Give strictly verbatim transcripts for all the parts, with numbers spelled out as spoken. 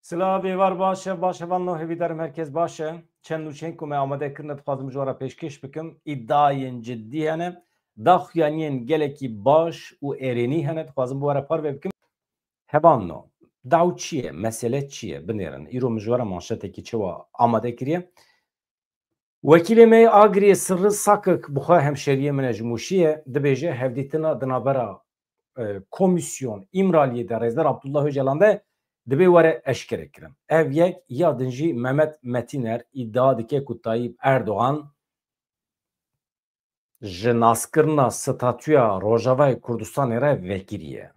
Silav êvar baş e, baş e, hevalno, hêvîdarim herkes baş e. Çend nûçeyên ku me amade kirine dixwazim ji we re pêşkêş bikim. Îdiayên cidî hene, daxuyaniyên gelekî baş û erênî hene, dixwazim bi we re parve bikim. Hevalno, daw çi ye, mesele çi ye? Binêrin. Îro min ji we re manşetekî çawa amade kiriye. Wekîlê me yê Agiriyê Sirri Sakik, bi xwe hemşeriyê min e, ji Mûşî ye, dibêje hevdîtina di navbera, e, komîsyon Îmraliyê de Rêzdar Abdullah Ocalan de dibê were eşkerekirin. Ev yek, ya din jî Mehmet Metîner îdia dike ku Tayyip Erdogan ji naskirina statûya Rojavayê Kurdistanê re vekirî ye.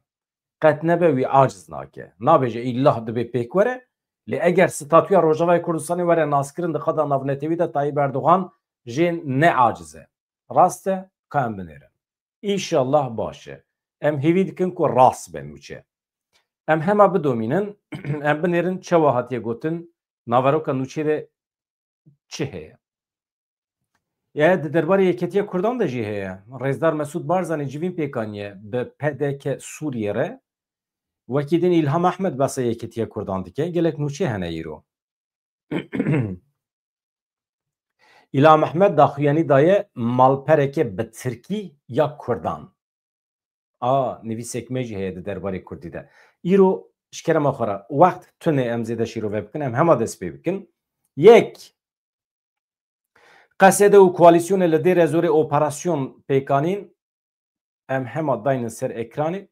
Qet nebe wî aciz nake. Nabêje îllah dibê pêk were, lê eger statûya Rojavayê Kurdistanê were naskirin di qada navnetewî de Tayyip Erdogan jê ne aciz e. Rast e, ka em binêrin. Înşallah baş e. Em hêvî dikin ku rast be nûçe. Em hema bidomînin, em binêrin çawa hatiye gotin, naveroka nûçê de çi heye? Ya di derbarê Yeketiya Kurdan de jî heye. Rêzdar Mesûd Barzanî civîn pêkaniye bi P D K Sûriyê re. Wekî din Îlham Ehmed behsa Yeketiya Kurdan dike. Gelek nûçe hene îro. Îlham Ehmed daxuyanî daye malpereke bi tirkî ya Kurdan. A, nivîsek me jî heye di derbarê Kurdî de. Îro ji kerema xwe re, wext tune em zêde şîrove bikin, em hema dest pê bikin. Yek, Qesede û koalîsyonê li Dêrezorê operasyon pêkanîn, em hema daynin ser ekranê.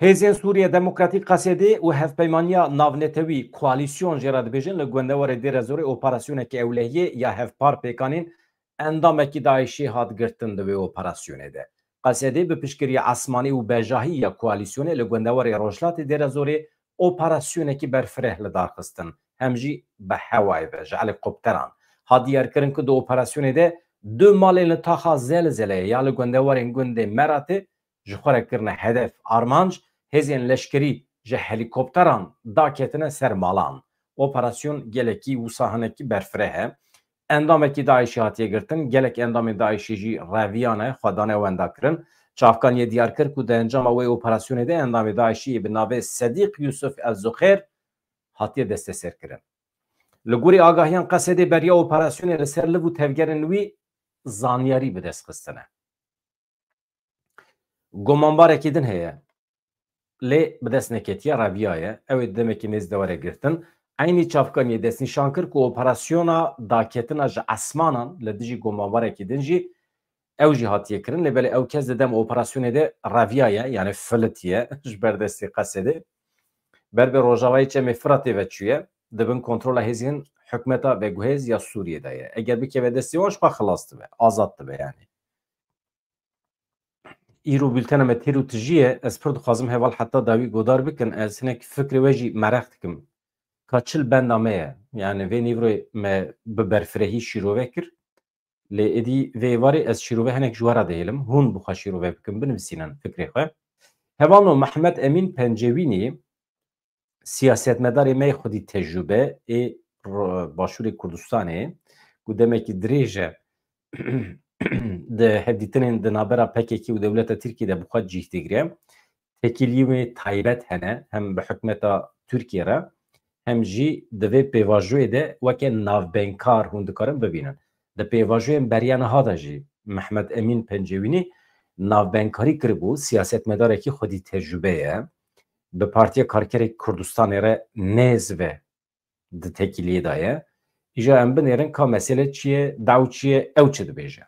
Hêzên Sûriye Demokratîk Qesedê û Hevpeymaniya Navnetewî, koalîsyon jê re dibêjin, li gundewarê Dêrezorê operasyoneke ewlehiyê ya hevpar pêkanîn, endamekî DAIŞê hat girtin di wê operasyonê de. Qesedê bi piştgiriya esmanî û bejahî ya koalîsyonê li gundewarê rojhilatê Dêrezorê operasyonekî berfireh li dar xistin, hem jî bi hewayê ve, ji helîkopteran. Hat diyarkirin ku di operasyonê de du malên li taxa Zelzeleyê ya li gundewarên gundê Meratê ji xwe re kirine hedef armanc, hêzên leşkerî ji helîkopteran daketine ser malan. Operasyon gelekî wisa hinekî berfireh e. Endamekî DAIŞê hatiye girtin, gelek endamên DAIŞê jî reviyane, xwe dane wenda kirin. Çavkaniyê diyar kir ku di encama wê operasyonê de endamê DAIŞê yê bi navê Sedîq Yusuf El Zuxêr hatiye desteserkirin. Li gorî agahiyan Qesedê beriya operasyonê li ser liv û tevgerên wî zanyarî bi dest xistine. Gomanbarekî din heye. Lê bi dest neketiye, reviyaye. Ew ê demekî nêz de were girtin. Eynî çavkaniyê destnîşan kir ku operasyona daketina ji esmanan li dijî gomanbarekî din jî ew jî hatiye kirin. Lê belê ew kes di dem operasyonê de reviyaye, yani filitiye ji ber destê Qesedê. Ber bi Rojavayê Çemê Firatê ve çûye, di bin kontrola hêzên hikûmeta veguhêz ya Sûriyê de ye. Eger bikeve destê wan, ji xwe xilas dibe, azad dibe yani. Îro bultena me têr û tijî ye. Ez pir dixwazim heval heta dawî godar bikin. Ez hinek fikrê we jî mereq dikim. Ka çi li benda me ye? Yani vê nîvroyê me bi berfirehî şîrove kir. Lê êdî vê êvarê ez şîrove hinek ji we re dihêlim. Hûn bi xwe şîrove bikin, binivîsînin fikrê xwe. Hevalno Mehmet Emîn Pencewînî, siyasetmedarê me yê xwedî tecrûbe ê ro-, Başûrê Kurdistanê, ku demekî dirêj e di hevdîtinên di navbera P K K û dewleta Tirkiyê de bi xwe cih digire. Têkiliyên wê taybet hene, hem bi hikûmeta Tirkiyê re, hem jî di vê pêvajoyê de weke navbenkar hûn dikarin bibînin. Di pêvajoyên beriya niha de jî Mehmet Emîn Pencewînî navbenkarî kiribû, siyasetmedarekî xwedî tecrûbe ye. Bi Partiya Karkerê Kurdistanê re nêz ve di têkiliyê de ye. Îja em binêrin ka mesele çi ye, daw çi ye, ew çi dibêje.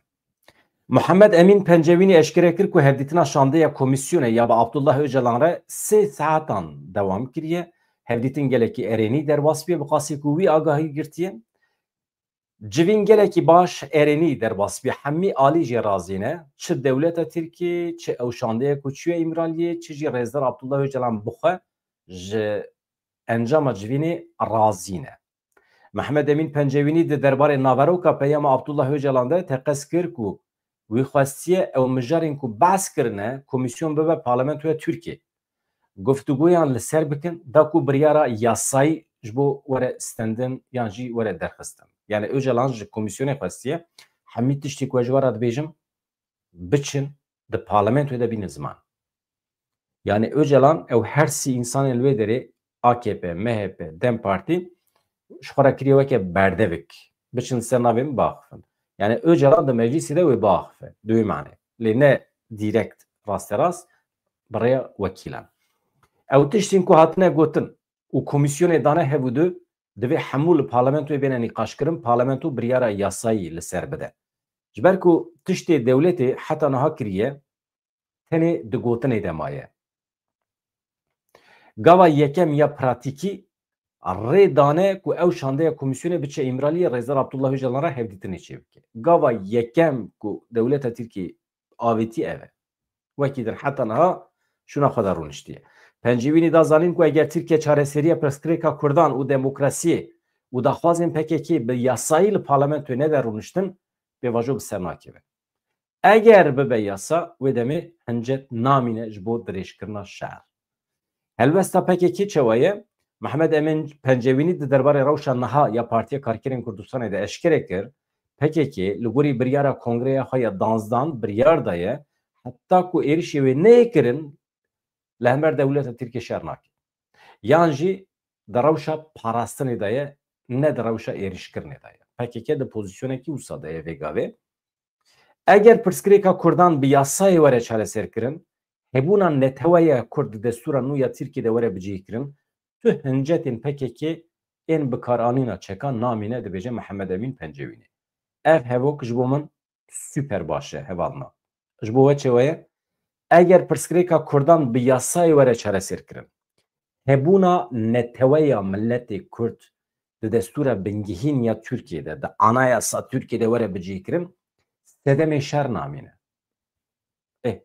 Muhammed Emîn Pencewînî eşkere kir ku hevdîtina şandeya komîsyonê ya bi Abdullah Ocalan re sê saetan dewam kiriye. Hevdîtin gelekî erênî derbas bûye, bi qasî ku wî agahî girtiye. Civîn gelekî baş erênî derbas bûye. Hemî alî jê razî ne. Çi dewleta Tirkiyê, çi ew şandeya ku çûye Îmraliyê, çi jî Rêzdar Abdullah Ocalan bi xwe ji encama civînê razî ne. Mehmet Emîn Pencewînî di derbarê naveroka peyama Abdullah Ocalan de teqez kir ku wî xwestiye ew mijarên ku behs kirine komîsyon bibe parlamentoya Tirkiyê. Guftûgoyan li ser bikin, da ku biryara yasayî ji bo were stendin yan jî were derxistin. Yani Ocalan ji komîsyonê xwestiye, hemî tiştî ku ez ji we re dibêjim, biçin di parlamentoyê de bînin ziman. Yani Ocalan ew her sî însanên li wê derê A K P, M H P, DEM Partî ji xwe re kiriye weke berdevik. Biçin ser navê min biaxifin. Yani Ocalan di meclisê de wê biaxife. Di wê manê. Lê ne direkt rasterast bi rêya wekîlan. Ew tiştên ku hatine gotin û komîsyonê dane hev û du, divê hemû li parlamentoyê bêne nîqaşkirin, parlamento biryara yasayî li ser bide. Ji ber ku tiştê dewletê heta niha kiriye, tenê di gotinê de maye. Gava yekem ya pratîkî rê dane ku ew şandeya komîsyonê biçe Îmraliyê, Rêzdar Abdullah Ocalan re hevdîtinê çêbike. Gava yekem ku dewleta Tirkiyê avêtî ev e. Wekî din heta niha şûna xwe de rûniştiye. Pencevînî da zanîn ku eger Tirkiye çareseriya pirsgirêka Kurdan û demokrasiyê û daxwazên P K K bi yasayî li parlamentoyê nede rûniştin, pêvajo bi ser nakeve. Eger bibe yasa, wê demê hincet namîne ji bo dirêjkirina şer. Helwesta P K K çawa ye? Mehmet Emîn Pencevînî di derbarê rewşa niha ya Partiya Karkerên Kurdistanê de eşkere kir, P K K li gorî biryara kongreya xwe ya danzdan biryar daye, heta ku êrişê wê neyê kirin, li hember dewleta Tirkiyê şer nake. Yan jî di rewşa parastinê de ye, ne di rewşa êrişkirinê de ye. P K K di pozîsyonekî wisa de ye vê gavê. Eger pirsgirêka Kurdan bi yasayê were çareserkirin, hebûna neteweya Kurd di destûra nû ya Tirkiyê de were bicihîkirin, tu hincetên P K K ên bikaranîna çekan namîne, dibêje Mihemed Emîn Pencewînê. Ev hevok ji bo min super baş e, hevalna. Ji bo we çawa ye? Eger pirsgirêka Kurdan bi yasayê were çareserkirin, hebûna neteweya miletê Kurd di destûra bingehîn ya Tirkiyê de, di anayasa Tirkiyê de were bicihkirin, sedemê şer namîne. Ê,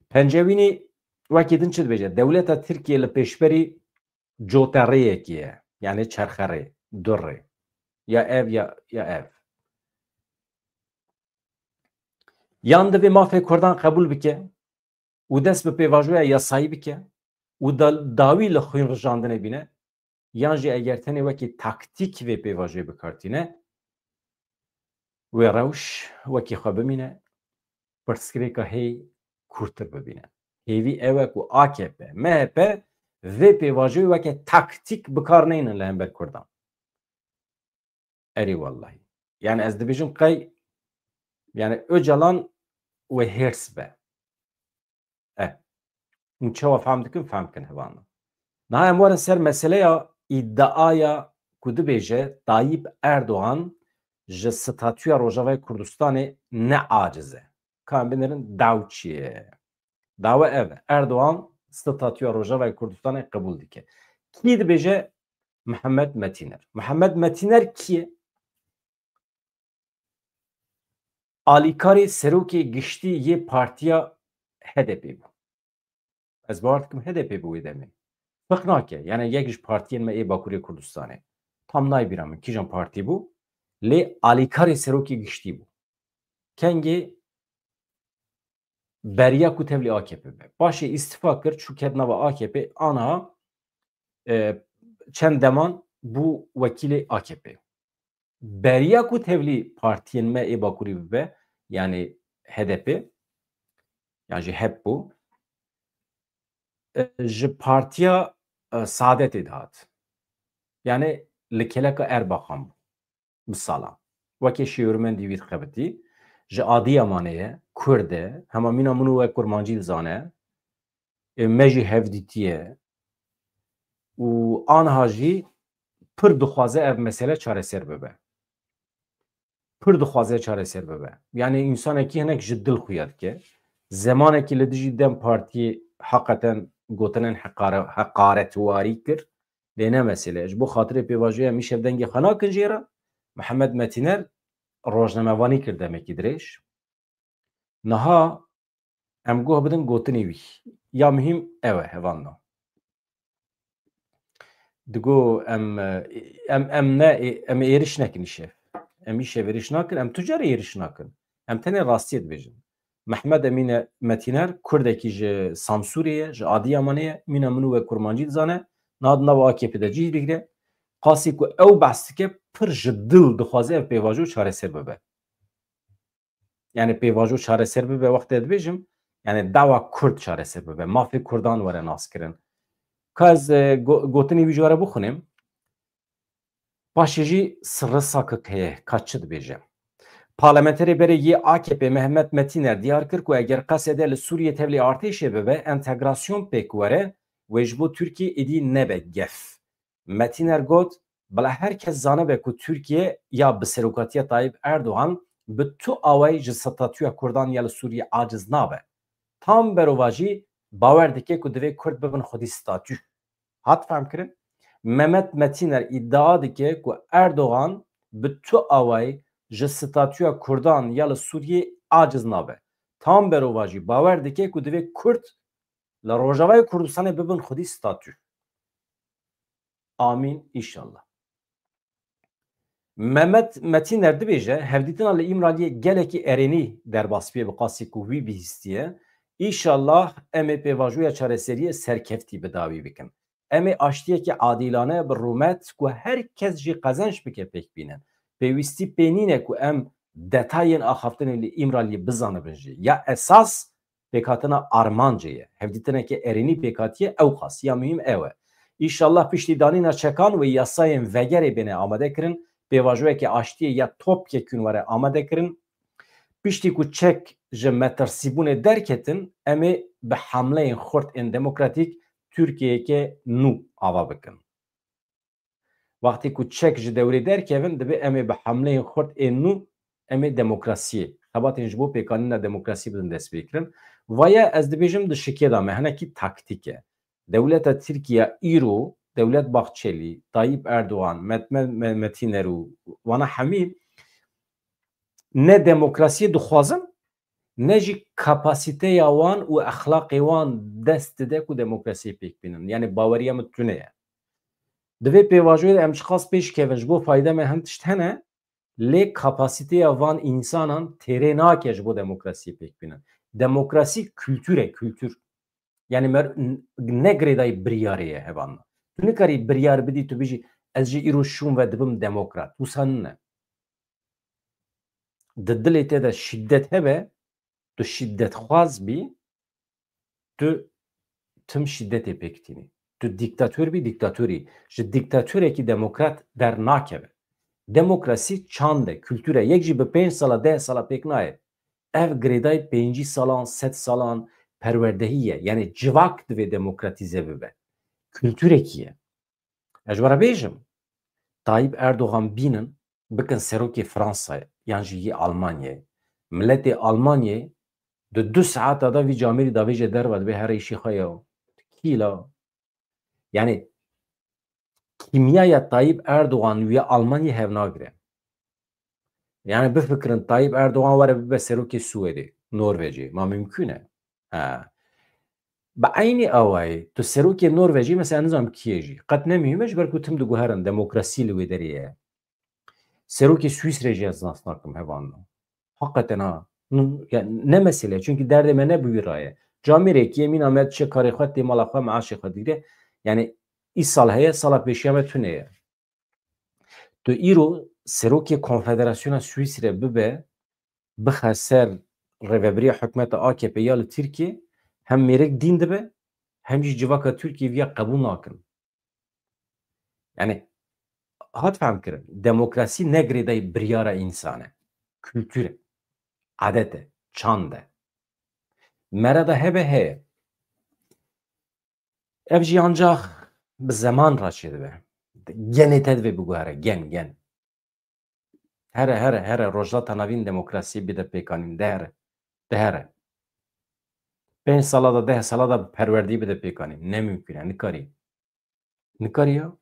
Pencewînî wekî din çi dibêje? Dewleta Tirkiyê li pêşberî coterêyekê ye. Yani çerxerê, du rê. Ya ev ya, ya ev. Yan divê mafê Kurdan qebûl bike û dest bi pêvajoya yasayî bike û da-, dawî li xwîn rijandinê bîne, yan jî eger tenê wekî taktîk vê pêvajoyê bi kar tîne, wê rewş wekî xwe bimîne, pirsgirêka hê kûrtir bibîne. Hêvî ew e ku A K P, M H P vê pêvajoyê weke taktîk bi kar neynin li hember Kurdan. Erê wellahî. Yani ez dibêjim qey, yani Ocalan wê hêrs be. E, hûn çawa fehm dikin, fehm kin hevalna. Niha em werin ser meseleya îdiaya ku dibêje Tayyip Erdogan ji statûya Rojavayê Kurdistanê ne aciz e. Ka em binêrin daw çi ye? Dawa ev e. Erdogan statûya Rojavayê Kurdistanê qebûl dike. Kî dibêje? Mihemed Metîner. Mihemed Metîner kî ye? Alîkarê serokê giştî yê partiya H D P bû. Ez bawer dikim H D P bi wê demê. Ferq nake. Yani yek ji partiyên me ê Bakurê Kurdistanê. Tam nayê bîra min kîjan partî bû. Lê alîkarê serokê giştî bû. Kengê beriya ku tevlî A K P be. Paşê îstifa kir, çû ket nava A K P, aniha, e, çend deman bû wekîlê A K P. Beriya ku tevlî partiyên me ê Bakurî bibe, yani H D P, yan jî HEP bû, e, ji partiya, e, Saadetê dihat. Yani li keleka Erbakan bû. Bi salan. Weke şêwirmendî wî dixebitî. Ji Adiyamanê ye, Kurd e, hema mîna min û we kurmancî dizane. Ê, me jî hevdîtî ye. Û aniha jî pir dixwaze ev mesele çareser bibe. Pir dixwaze çareser bibe. Yani însanekî hinek ji dil xuya dike. Zemanekî li dijî DEM Partiyê heqeten gotinên heqare-, heqaretwarî kir. Lê ne mesele. Ji bo xatirê pêvajoya em îşev dengê xwe nakin jê re. Mihemed Metîner rojnamevanî kir demekî dirêj. Niha em guh bidin gotinê wî. Ya muhîm ew e, hevalno. Digo em, em, em ne, em êriş nekin îşev. Em îşev êriş nakin, em tu carî êriş nakin. Em tenê rastiyê dibêjin. Mehmed Emîne Metîner, Kurdekî ji Samsûrê ye, ji Adiyamanê ye, mîna min û we kurmancî dizane, niha di nava A K P de cih digire. Qasî ku ew behs dike, pir ji dil dixwaze ev pêvajo çareser bibe. Yani pêvajo çareser bibe, wextê dibêjim, yani dawa Kurd çareser bibe, mafê Kurdan were naskirin. Ka ez e, go- gotinê wî ji we re bixwînim. Paşê jî sirre sakik heye, ka çi dibêje. Parlamenterê berê yê A K P Mehmet Metîner diyar kir ku eger qesede li Sûriyê tevlî artêşê bibe, entegrasyon pêk were, wê ji bo Tirkiye êdî nebe gef. Metîner got, bila her kes zanibe ku Tirkiye ya bi serokatiya Tayyip Erdogan bi tu awayî ji statûya Kurdan ya li Sûriyê aciz nabe. Tam berovajî bawer dike ku divê Kurd bibin xwedî statû. Hat fehmkirin? Mehmet Metîner îdia dike ku Erdogan bi tu awayî ji statûya Kurdan ya li Sûriyê aciz nabe. Tam berovajî bawer dike ku divê Kurd li Rojavayê Kurdistanê bibin xwedî statû. Amîn, înşallah. Mehmet Metîner dibêje, hevdîtina li Îmraliyê gelekî erênî derbas bûye bi qasî ku wî bihîstiye. Înşallah em ê pêvajoya çareseriyê serkeftî bi dawî bikin. Em ê aştiyekî adîlane bi rûmet ku her kes jî qezenc bike pêk bînin. Pêwîstî pê nîne ku em detayên axaftinê li Îmraliyê bizanibin jî. Ya esas pêkhatina armancê ye. Hevdîtineke erênî pêk hatiye, ewqas ya muhîm ew e. Înşallah piştî danîna çekan wê yasayên vegerê bêne amade kirin, pêvajoyeke aştiyê ya topyekûn were amade kirin. Piştî ku çek ji metirsîbûnê derketin, em ê bi hemleyên xurt ên demokratîk Tirkiyeyeke nû ava bikin. Wextê ku çek ji dewrê derkevin, divê em ê bi hemleyên xurt ên nû em ê demokrasiyê, xebatên ji bo pêkanîna demokrasiyê bidin destpêkirin. Vaya ez dibêjim di şikê de me, hinekî taktîk e. Dewleta Tirkiye îro, Dewlet Bahçelî, Tayyip Erdogan, Met-, Me-, Me-, Metîner û wana hemî ne demokrasiyê dixwazin, ne jî kapasiteya wan û exlaqê wan dest dide ku demokrasiyê pêk bînin. Yanî baweriya min tune ye. Di vê pêvajoyê de em çiqas pêş kevin, ji bo fayda me hin tişt hene, lê kapasiteya van însanan têrê nake ji bo demokrasiyê pêk bînin. Demokrasî kultur e, kultur. Yanî mer-, n-, ne girêdayî biryarê ye hevanna. Tu nikarî biryar bidî, tu bijî, ez ji îro şûn ve dibim demokrat. Wisa nine. Di dilê te de şiddet hebe, tu şiddetxwaz bî, tu tim şiddetê pêk tînî. Tu dîktator bî, dîktatorî. Ji dîktatorekî demokrat dernakeve. Demokrasî çand e, kultur e. Yek jî bi pênc sala, deh sala pêk nayê. Ev girêdayî pêncî salan, sed salan perwerdehî ye. Yanî civak divê demokratîze bibe. Kulturekî ye. Ez ji we re bêjim, Tayyip Erdogan bînin, bikin serokê Fransayê yan jî yê Almanyayê. Miletê Almanyayê di du saeta de vî camêrî davêje derve, dibê here îşê xwe ye. Kîla. Yanî kîmyaya Tayyip Erdogan û ya Almanyayê hev nagire. Yanî bifikirin Tayyip Erdogan were bibe serokê Swêdê, Norvecê. Ma mimkûn e? Ha. Bi eynî awayî tu serokê Norvecê mesela nizam kî ye jî. Qet ne muhîm e, ji ber ku tim diguherin demokrasî li wê derê ye. Serokê Swîsrê jî ez nas nakim hevalno. Heqeten ha. N-, ya, ne mesele, çunkî derdê me ne bi wî re ye. Camêrekî ye, mîna me diçe karê xwe tê mala xwe, meaşê xwe digire. Yanî îsal heye, sala pêşiya me tune ye. Tu îro serokê Konfederasyona Swîsrê bibe, bixe ser rêvebiriya hikûmeta A K P ya li Tirkiyê, hem mêrik dîn dibe, hem jî civaka Tirkiyê viya qebûl nakin. Yanî, hat fehmkirin, demokrasî ne girêdayî biryara însan e. Kultur e, adet e, çand e. Mere de hebe heye. Ev jî ancax bi zeman re çêdibe. Genê te divê biguhere, gen, gen. Here, here, here, Rojhilata Navîn demokrasiyê bide pêkanîn, de here, de here. Pênc sala de, deh sala de bi perwerdî bide pêkanîn. Ne mimkûn e, nikarî. Nikarî ya.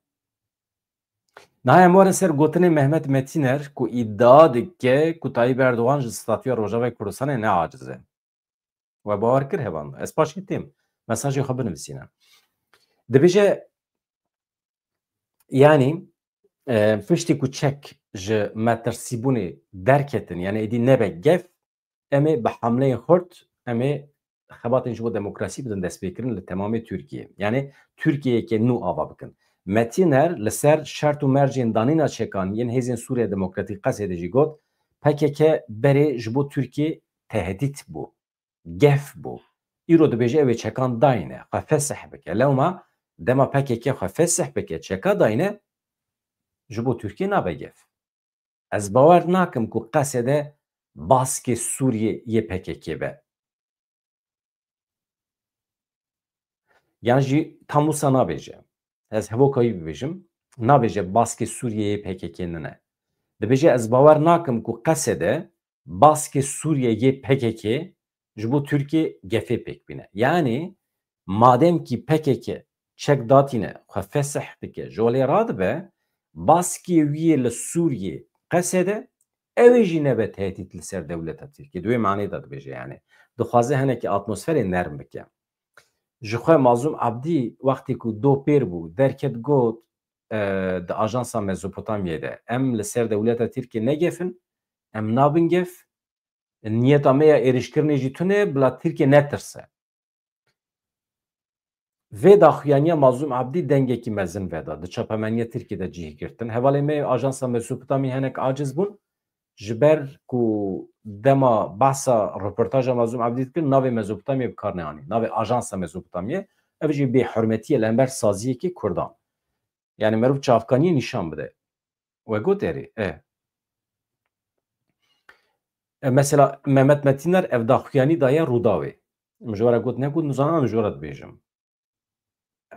Niha em werin ser gotinê Mehmet Metîner ku îdia dike ku Tayyip Erdogan ji statûya Rojavayê Kurdistanê ne aciz e. We bawer kir hevalno? Ez paşê têm. Mesajê xwe binivîsîne. Dibêje, yanî, e, piştî ku çek ji metirsîbûnê derketin, yanî êdî nebe gef, em ê bi hemleyên xurt, em ê xebatên ji bo demokrasî bidin destpêkirin li temamê Tirkiyê. Yanî Tirkiyeyeke nû ava bikin. Metîner li ser şert û mercên danîna çekan yên Hêzên Sûriya Demokratîk, qesedê jî got, P K K berê ji bo Tirkiyê tehdît bû. Gef bû. Îro dibêje ew ê çekan dayne, xwe fesih bike. Lewma Dema P K K xwe fesih bike, çeka dayne, ji bo Tirkiyê nabe gef. Ez bawer nakim ku Qesede baskê Sûriyê yê P K K be. Yan jî tam wisa nabêje. Ez hevoka wî bibêjim. Nabêje baskê Sûriyê yê P K K nine. Dibêje ez bawer nakim ku Qesede baskê Sûriyê yê P K K ji bo Tirkiyê gefê pêk bîne. Yanî madem kî P K K çek datîne, xwe fesih dike, ji holê radibe, baskê wî yê li Sûriyê, Qesede, ew ê jî nebe tehdît li ser dewleta Tirkiyê. Di wê manê de dibêje yanî. Dixwaze hinekî atmosferê nerm bike. Ji xwe Mazlûm Abdî wextê ku do pêr bû, derket got, e, di ajansa Mezopotamyayê de, em li ser dewleta Tirkiyê negefin, em nabin gef, niyeta me ya êrişkirinê jî tune, bila Tirkiye netirse. Vê daxuyaniya Mazlûm Abdî dengekî mezin veda. Di çapemeniya Tirkiyê de cih girtin. Hevalê me yê ajansa Mezopotamyayê hinek aciz bûn. Ji ber ku dema behsa röportaja Mazlûm Abdî dikir, navê Mezopotamyayê bi kar neanî. Navê ajansa Mezopotamyayê. Ev jî bêhurmetî ye li hember saziyekî Kurdan. Yani meriv çavkaniyê nîşan bide. We got erê, e. E, mesela Mehmet Metîner ev daxuyanî daye Rûdawê. Min ji we re got, negot, nizanim, min ji we re dibêjim.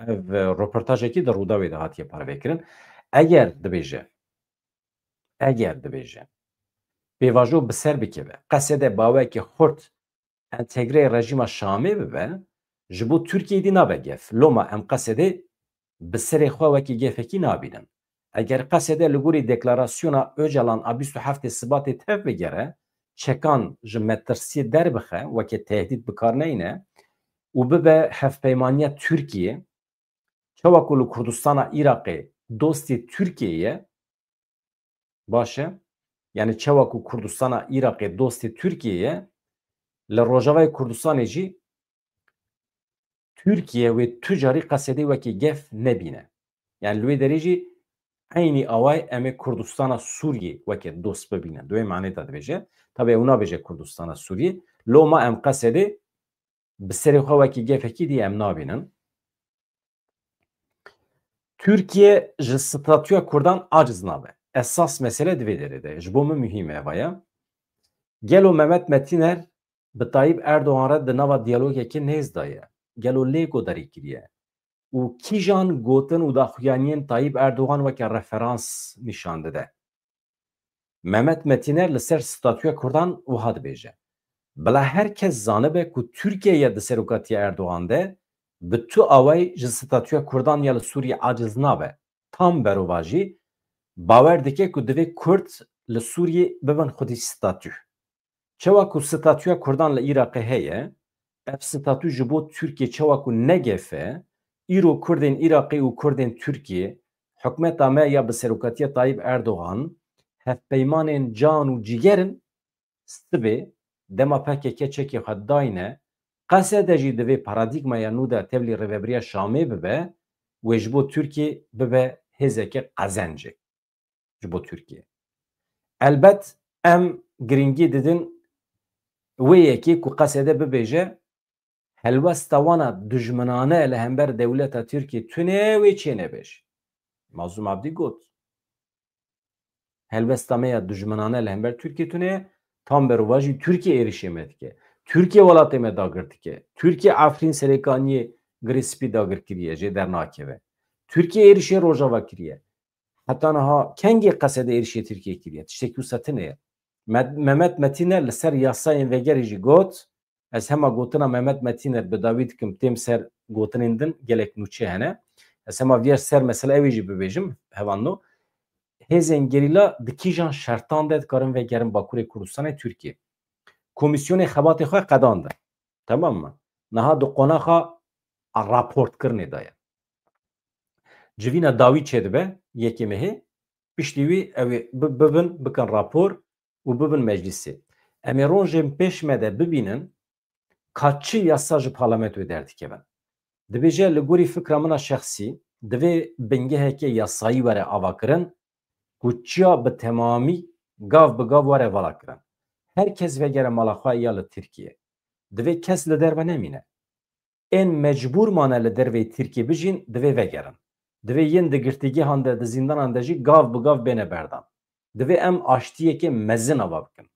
Ev, e, roportajekî di Rûdawê de hatiye parvekirin. Eger dibêje, eger dibêje, pêvajo bi ser bikeve, Qesede baweke xurt entegreyê rejîma Şamê bibe, ji bo Tirkiyeyê dî nabe gef. Loma em Qesedê bi serê xwe wekî gefekî nabînin. Eger Qesede li gorî deklarasyona Ocalan a bîst û heftê Sibatê tev bigere, çekan ji metirsiyê derbixe, weke tehdît bi kar neyne û bibe hevpeymaniya Tirkiyê, çawa ku li Kurdistana Iraqê dostê Tirkiyê ye, baş e, yani çawa ku Kurdistana Iraqê dostê Tirkiyê ye, li Rojavayê Kurdistanê jî Tirkiye wê tu carî Qesedê wekî gef nebîne. Yani li wê derê jî eynî awayê em ê Kurdistana Sûriyê weke dost bibînin. Di wê manê de dibêje. Tabi ew nabêje Kurdistana Sûriyê. Loma em Qesedê bi serê xwe wekî gefekî dî em nabînin. Tirkiye ji statûya Kurdan aciz nabe. Esas mesele di vê derê de ye. Ji bo min muhîm e vaya. Gelo Mehmet Metîner bi Tayyip Erdogan re di nava diyalogekê nêz de ye? Gelo lê guhdarî kiriye? Û kîjan gotin û daxuyaniyên Tayyip Erdogan weke referans nîşan dide? Mehmet Metîner li ser statûya Kurdan wiha dibêje, bila her kes zanibe ku Tirkiye ya di serokatiya Erdogan de bi tu awayî ji statûya Kurdan ya li Sûriyê aciz nabe. Tam berovajî bawer dike ku divê Kurd li Sûriyê bibin xwedî statû. Çawa ku statûya Kurdan li Iraqê heye, ev statû ji bo Tirkiye çawa ku ne gef e, îro Kurdên Iraqê û Kurdên Tirkiyê, hikûmeta me ya bi serokatiya Tayyip Erdogan, hevpeymanên can û cîger in, sibê dema P K K çekê xwe dayne, Qesede jî divê paradîgmaya nû de tevlî rêvebiriya Şamê bibe, wê ji bo Tirkiyê bibe hêzeke qezencê ji bo Tirkiye. Elbet em girîngî didin wê yekê ku Qesede bibêje, helwesta wana dijminane li hember dewleta Tirkiyê tune wê çênebêj. Mazlûm Abdî got, helwesta me ya dijminane li hember Tirkiyê tune ye, tam berovajî Tirkiye êrişê me dike. Tirkiye welatê me dagir dike. Tirkiye Efrîn Serêkaniyê Girê Spî dagir kiriye, jê dernakeve. Tirkiye êrişê Rojava kiriye. Heta niha kengê Qesede êrişê Tirkiyê kiriye? Tiştekî wisa tune ye. Me-, Mehmet Metîner li ser yasayên vegerê jî got, ez hema gotina Mehmet Metîner bi dawî dikim, têm ser gotinên din gelek nûçe hene. Ez hema viya ser mesele ew ê jî bibêjim, hevalno. Hêzên gerîla di kîjan şertan de dikarin vegerin Bakurê Kurdistanê Tirkiyê? Komîsyonê xebatê xwe qedandin. Temam mı? Niha di qonaxa raportkirinê de ye. Civîna dawî çêdibe yekê mehê, piştî wî ew ê bi-, bibin, bikin rapor û bibin meclîsê. Em ê rojên pêş me de bibînin ka çi yasa ji parlamentoyê derdikevin. Dibêje, li gorî fikra min a şexsî, divê bingeheke yasayî were avakirin ku çiya bi temamî gav bi gav were vala kirin. Her kes vegere mala xwe ya li Tirkiye. Divê kes li derve nemîne. ên mecbûr mane li derveyî Tirkiyê bijîn, divê vegerin. Divê yên di girtîgehan de, di zîndanan de jî gav bi gav bêne berdan. Divê em aştiyekê mezin ava bikin.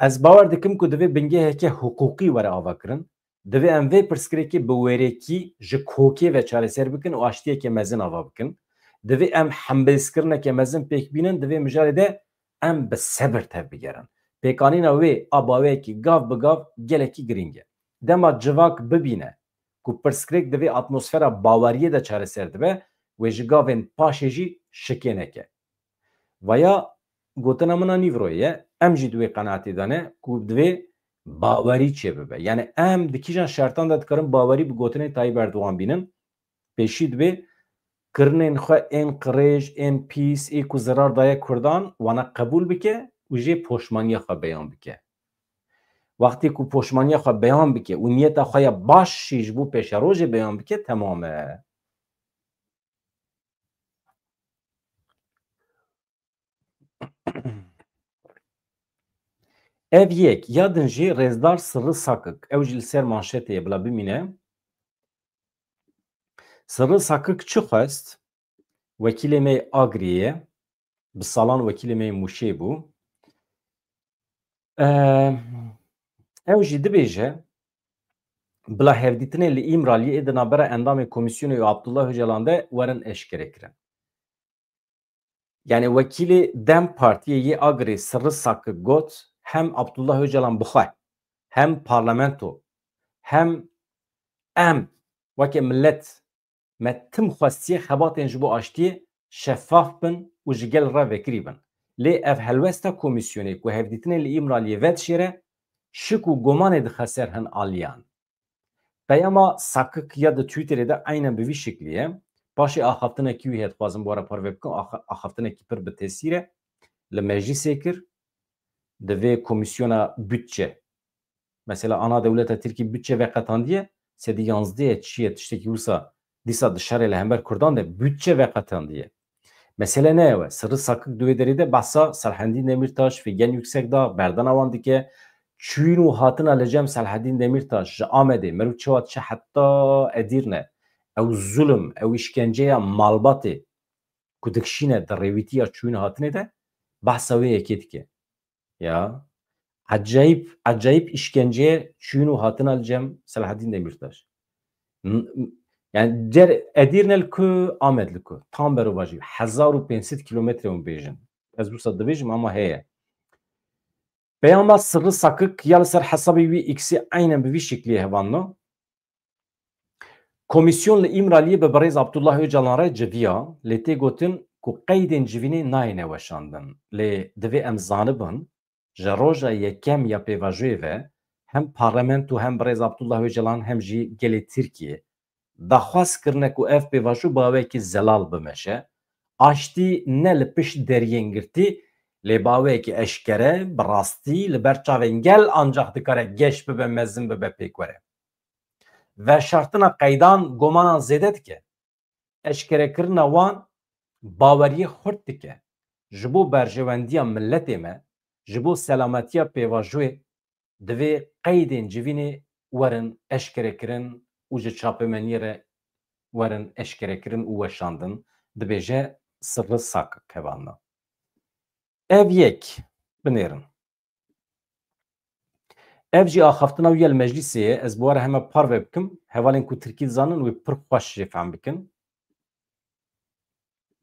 Ez bawer dikim ku divê bingeheke hiqûqî were avakirin. Divê em vê pirsgirêkê bi wêrekî ji kokê ve çareser bikin û aştiyeke mezin ava bikin. Divê em hembêzkirineke mezin pêk bînin, di vê mijarê de em bi sebir tevbigerin. Pêkanîna wê a baweyekî gav bi gav gelekî girîng e. Dema civak bibîne ku pirsgirêk di vê atmosfera baweriyê de çareser dibe, wê ji gavên paşê jî şikê neke. Vaya gotina min a nîvroyê ye, em jî di wê qenaetê de ne ku divê bawerî çêbibe. Yani em di kîjan şertan de dikarin bawerî bi gotinên Tayyip Erdogan bînin? Pêşî divê kirinên xwe ên qirêj, ên pîs, ê ku zirar daye Kurdan, wana qebûl bike û jê poşmaniya xwe beyan bike. Wextê ku poşmaniya xwe beyan bike û niyeta xwe ya baş jî ji bo pêşerojê beyan bike, temam e. Ev yek, ya din jî Rêzdar Sirri Sakik, ew jî li ser manşetê ye, bila bimîne. Sirri Sakik çi xwest? Wekîlê me yê Agiriyê ye. Bi salan wekîlê me yê Mûşê bû. Eee, ew jî dibêje, bila hevdîtinê li Îmraliyê ê di navbera endamê komîsyonê û Abdullah Ocalan de werin eşkerekirin. Yani wekîlê DEM Partiyê yê Agirê Sirri Sakik got, hem Abdullah Ocalan bi xwe, hem parlamento, hem em weke millet, me tim xwestiye xebatên ji bo aştiyê şeffaf bin û ji gel re vekirî bin. Lê ev helwesta komîsyonê ku hevdîtinê li Îmraliyê vedişêre, şik û gumanê dixe ser hin aliyan. Peyama Sakik ya di Twitterê de eynen bi vî şiklî ye. Paşê axaftinekî wî heye, dixwazim bi we re parve bikim, axa-, axaftinekî pir bi tesîr e. Li meclîsê kir, di vê komîsyona budçe. Mesela ana dewleta Tirkî budçe veqetandiye, sedî yanzdeh ye, çi ye, tiştekî wisa dîsa dişarê li hember Kurdan de budçe veqetandiye. Mesele ne ew e. Sirri Sakik di wê derê de behsa Selahaddîn Demîrtaş, Figen Yüksekdağ, berdana wan dike. Çûyîn û hatina li cem Selahaddîn Demîrtaş ji Amedê, meriv çawa diçe heta Edîrne, ew zulm, ew îşkenceya malbatê ku dikişîne di rêwîtiya çûyîn û hatinê de, behsa wê yekê dike. Ya. Ecayîb, ecayîb îşkenceye çûyîn û hatina li cem Selahaddîn Demîrtaş. N-, n-, yani cer Edîrne li ku, Amed li ku. Tam berovajî. Hezar û pênc sed kilometre hûn bêjin. Ez wisa dibêjim ama heye. Peyama Sirri Sakik ya li ser hesabê wî X-ê eynen bi vî şiklî hevalno. Komîsyon li Îmraliyê bi birêz Abdullah Ocalan re civiya, lê tê gotin ku qeydên civînê nayêne weşandin. Lê divê em zanibin, ji roja yekem ya pêvajoyê ve hem parlamento hem birêz Abdullah Ocalan hem jî gelê Tirkiyê daxwaz kirine ku ev pêvajo bi awayekî zelal bimeşe. Aştî ne li pişt deriyên girtî, lê bi awayekî eşkere, bi rastî, li ber çavên gel ancax dikare geş bibe, mezin bibe, pêk were. Veşartina qeydan gomanan zêde dike. Eşkerekirina wan baweriyê xurt dike. Ji bo berjewendiya miletê me, ji bo selametiya pêvajoyê divê qeydên civînê werin eşkerekirin û ji çapemeniyê re werin eşkerekirin û weşandin, dibêje Sirri Sakik hevalna. Ev yek binêrin. Ev jî axaftina wî ya li meclîsê ye. Ez bi we re heme parve bikim. Hevalên ku tirkî dizanin wê pir xweş jê fehm bikin.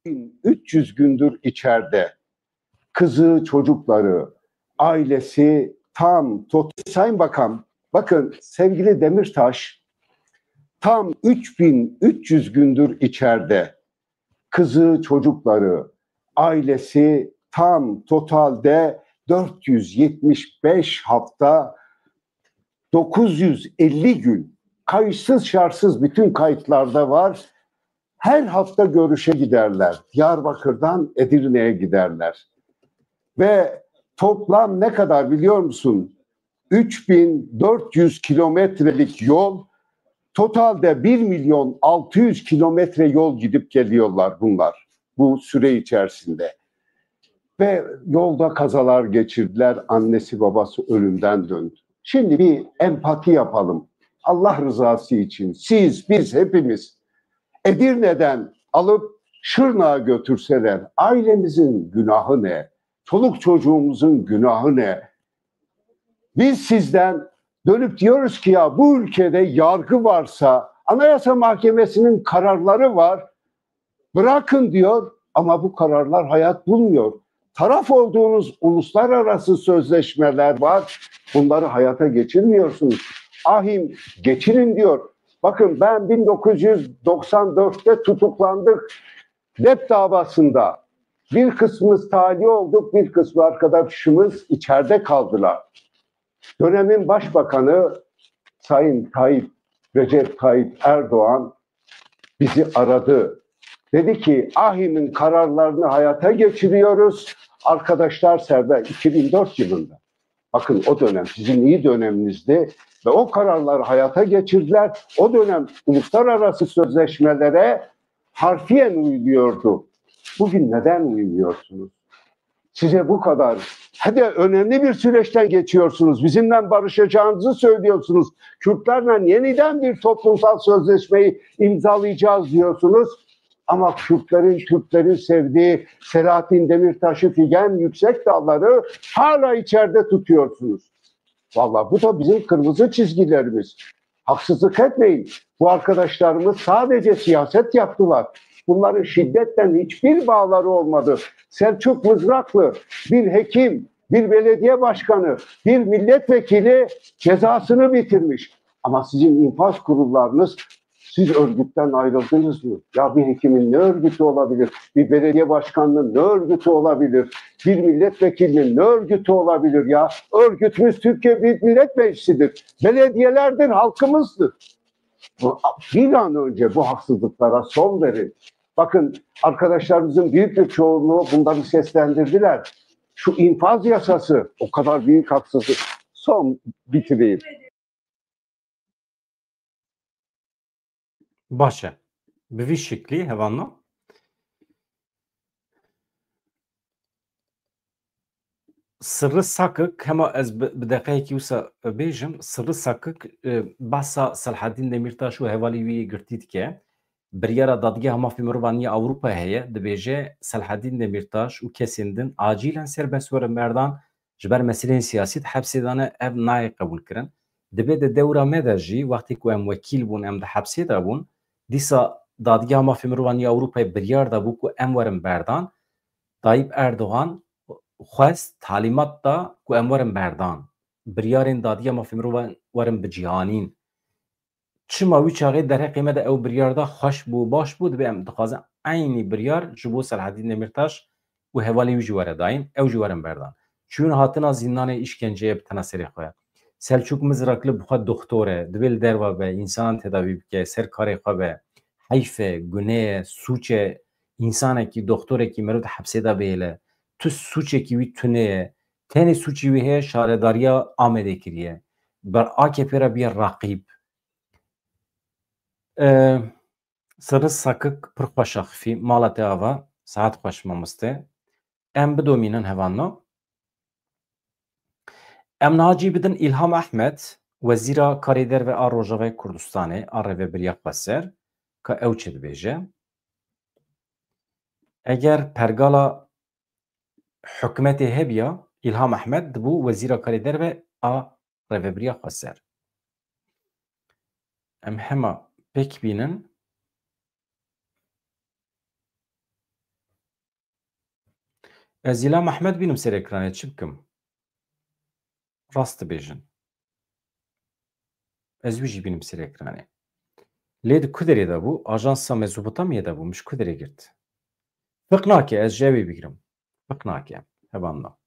Bin üç yüz gündür içeride. Kızı, çocukları, ailesi tam tot-, Sayın Bakan, bakın sevgili Demirtaş, tam üç bin üç yüz gündür içeride. Kızı, çocukları, ailesi tam totalde dört yüz yetmiş beş hafta, dokuz yüz elli gün, kayıtsız şartsız bütün kayıtlarda var. Her hafta görüşe giderler. Diyarbakır'dan Edirne'ye giderler. Ve toplam ne kadar biliyor musun? Üç bin dört yüz kilometrelik yol, totalde bir milyon altı yüz kilometre yol gidip geliyorlar bunlar bu süre içerisinde. Ve yolda kazalar geçirdiler, annesi babası ölümden döndü. Şimdi bir empati yapalım. Allah rızası için siz, biz hepimiz Edirne'den alıp Şırnak'a götürseler ailemizin günahı ne? Çoluk çocuğumuzun günahı ne? Biz sizden dönüp diyoruz ki ya bu ülkede yargı varsa, Anayasa Mahkemesi'nin kararları var, bırakın diyor ama bu kararlar hayat bulmuyor. Taraf olduğunuz uluslararası sözleşmeler var, bunları hayata geçirmiyorsunuz. Ahim geçirin diyor. Bakın ben bin dokuz yüz doksan dörtte tutuklandık. DEP davasında bir kısmımız tahliye olduk, bir kısmı arkadaşımız içeride kaldılar. Dönemin başbakanı Sayın Tayyip, Recep Tayyip Erdoğan bizi aradı. Dedi ki Ahim'in kararlarını hayata geçiriyoruz. Arkadaşlar serbest iki bin dört yılında. Bakın o dönem sizin iyi döneminizdi ve o kararları hayata geçirdiler. O dönem uluslararası sözleşmelere harfiyen uyuluyordu. Bugün neden uymuyorsunuz? Size bu kadar hadi önemli bir süreçten geçiyorsunuz. Bizimle barışacağınızı söylüyorsunuz. Kürtlerle yeniden bir toplumsal sözleşmeyi imzalayacağız diyorsunuz. Ama Kürtlerin, Türklerin sevdiği Selahattin Demirtaş'ı, Figen Yüksekdağları hala içeride tutuyorsunuz. Vallahi bu da bizim kırmızı çizgilerimiz. Haksızlık etmeyin. Bu arkadaşlarımız sadece siyaset yaptılar. Bunların şiddetten hiçbir bağları olmadı. Selçuk Mızraklı bir hekim, bir belediye başkanı, bir milletvekili cezasını bitirmiş. Ama sizin infaz kurullarınız, siz örgütten ayrıldınız mı? Ya bir hekimin ne örgütü olabilir? Bir belediye başkanının ne örgütü olabilir? Bir milletvekilinin ne örgütü olabilir ya? Örgütümüz Türkiye Büyük Millet Meclisi'dir. Belediyelerdir, halkımızdır. Bu, bir an önce bu haksızlıklara son verin. Bakın, arkadaşlarımızın büyük bir çoğunluğu bunları seslendirdiler. Şu infaz yasası o kadar büyük haksızlık. Son bitireyim. Baş e. Bi vî şiklî hevalno. Sirri Sakik, hema ez bi, bi deqeyekî wisa bêjim, Sirri Sakik, e, behsa Selhedîn Demîrtaş û hevalê wî yê girtî dike. Biryara Dadgeha Mafê Mirovan ya Ewropayê heye, dibêje Selhedîn Demîrtaş û kesên din acîlen serbest werin berdan, ji ber meseleyên siyasî di hepsê de ne, ev nayê qebûlkirin. Dibe di dewra me de jî, wextê ku em wekîl bûn, em di hepsê de bûn, dîsa Dadgeha Mafê Mirovan ya Ewropayê biryar dabû ku em werin berdan. Tayyip Erdogan xwest, talîmat da ku em werin berdan. Biryarên Dadgeha Mafê Mirovan werin bicihanîn. Çima wî çaxê derheqê me de ew biryar da xweş bû, baş bû, dibe em dixwazin eynî biryar ji bo Selhedîn Demîrtaş û hevalê wî jî were dayîn, ew jî werin berdan. Çûn hatina zîndanê, îşkenceyê bi tena serê xwe. Selçuk Mizrakli bi xwe doxtor e, divê li derve be, însanan tedawî bike, ser karê xwe be. Heyf e, gune ye, sûc e, însanekî, doxtorekî meriv di hepsê de bihêle. Tu sûcekî wî tune ye. Tenê sûcî wî heye, şaredariya Amedê kiriye. Ber A K P re biye raqîb. E, Sirri Sakik pir xweş axifî. Mala te ava. Saet xweş mamoste. Em bidomînin hevalno. Em niha cî bidin Îlham Ehmed, Wezîra Karê Derve a Rojavayê Kurdistanê a Rêvebiriya Xweser, ka ew çi dibêje. Eger pergala hikûmetê hebiya, Îlham Ehmed dibû Wezîra Karê Derve a Rêvebiriya Xweser. Em hema pêk bînin. Ez Îlham Ehmed bînim ser ekranê, çi bikim? Rast dibêjin. Ez wî jî bînim ser ekranê. Lê di ku derê de bû? Ajansa Mezopotamyayê de bû. Min ji ku derê girt? Fiq nake ez ji ew ê bigirim. Fiq nake. Hevalno.